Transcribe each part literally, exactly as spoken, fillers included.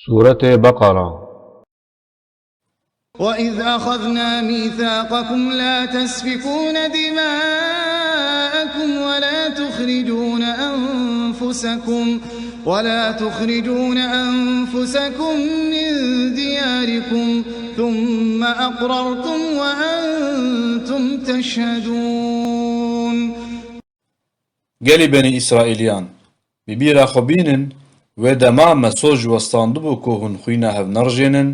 Sûretê Beqara. وإذ أخذنا ميثاقكم لا تسفكون دماءكم ولا تخرجون أنفسكم ولا تخرجون أنفسكم من دياركم ثم أقررتم وأنتم تشهدون. Gelî Benî Îsraîliyan, bi bîra xwe bînin, wê dema me soz ji we standibû ku hûn xwîna hev nerijênin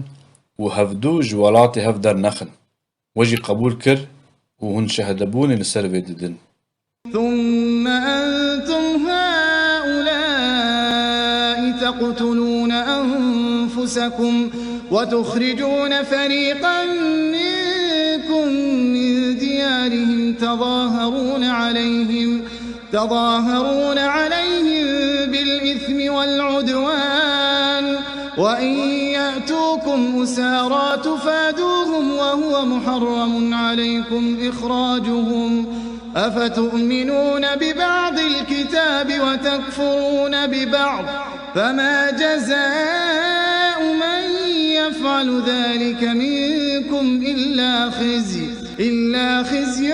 û hevdû ji welatê hev dernexin. We jî qebûl kir û hûn şehidebûnê li ser vê didin. ثم أنتم هؤلاء تقتلون أنفسكم وتخرجون فريقا منكم من ديارهم تظاهرون عليهم تظاهرون عليهم بالإثم والعدوان وإن يأتوكم أسارى تفادوهم وهو محرم عليكم إخراجهم أفتؤمنون ببعض الكتاب وتكفرون ببعض فما جزاء من يفعل ذلك منكم إلا خزي إلا خزي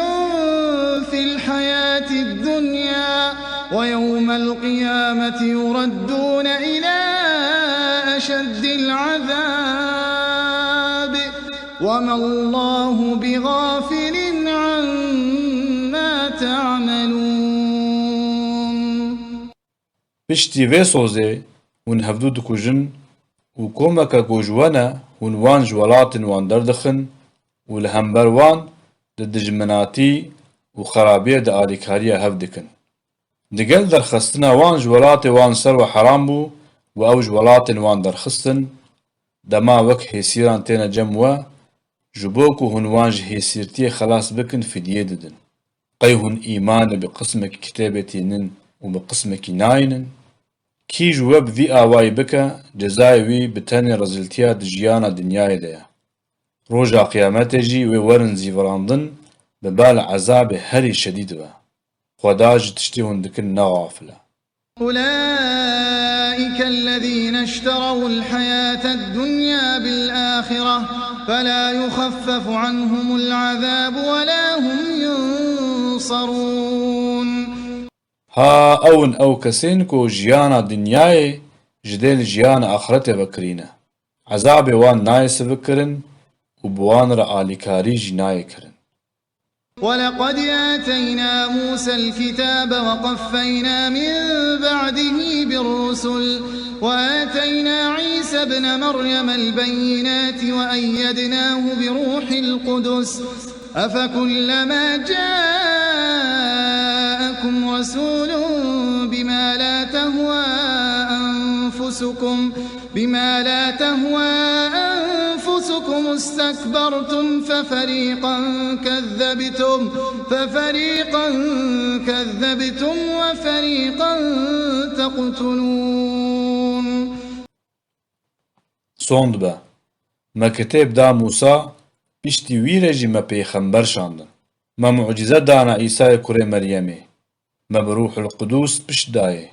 في الحياة الدنيا ويوم القيامة يردون إلى أشد العذاب وما الله بغافل عما تعملون. Piştî vê sozê hûn hevdû dikujin û komeke ku ji we ne hûn wan ji welatên wan derdixin û li hember wan di dijminatî û xerabiyê de alîkariya hev dikin. Digel derxistina wan ji welatê wan ser we heram bû û ew ji welatên wan derxistin, dema wek hêsîran têne cem we, ji bo ku hûn wan ji hêsîrtiyê xelas bikin fidiyê didin. Qey hûn îmanê bi qismekî kitêbê tînin û bi qismekî nayînin? Kî ji we bi vî awayî bike, cezayê wî bi tenê rezîltiya di jiyana dinyayê de ye. Roja qiyametê jî wê werin zîvirandin bi bal ezabê herî şedîd ve. Xweda ji tiştê hûn dikin ne xafil e. أولئك الذين اشتروا الحياة الدنيا بالآخرة فلا يخفف عنهم العذاب ولا هم ينصرون. Ha ew in ew kesên ku jiyana dinyayê ji dê li jiyana axretê ve kirîne. Ezabê wan nayê sivikirin û bi wan re alîkarî jî nayê kirin. ولقد آتينا موسى الكتاب وقفينا من بعده بالرسل وآتينا عيسى ابن مريم البينات وأيدناه بروح القدس أفكلما جاءكم رسول بما لا تهوى أنفسكم بما لا تهوى أنفسكم استكبرتم ففريقا كذبتم ففريقا كذبتم وفريقا تقتلون. Sond be. Me kitêb da Mûsa, piştî wî re jî me pêxember şandin. Me mucîze dana Îsayê kurê Meryemê. Me bi Ruhul Qudûs pişt dayê.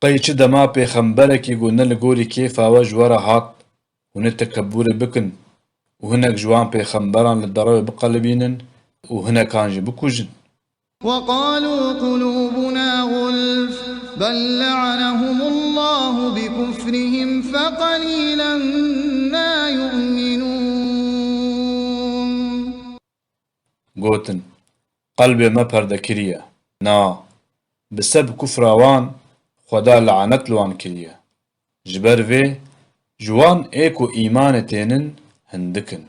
Qey çi dema pêxemberekî ku ne li gorî kêfa we ji we re hat, hûn ê tekebûrê bikin û hinek ji wan pêxemberan li derewê biqelibînin û hinekan jî bikujin? وقالوا قلوبنا غلف بل لعنهم الله بكفرهم فقليلا ما يؤمنون. Gotin, Qelbê me perde kiriye. Na, bi seb kufra wan Xweda lanet li wan kiriye. Ji ber vê, ji wan ê ku îmanê tênin hindik in.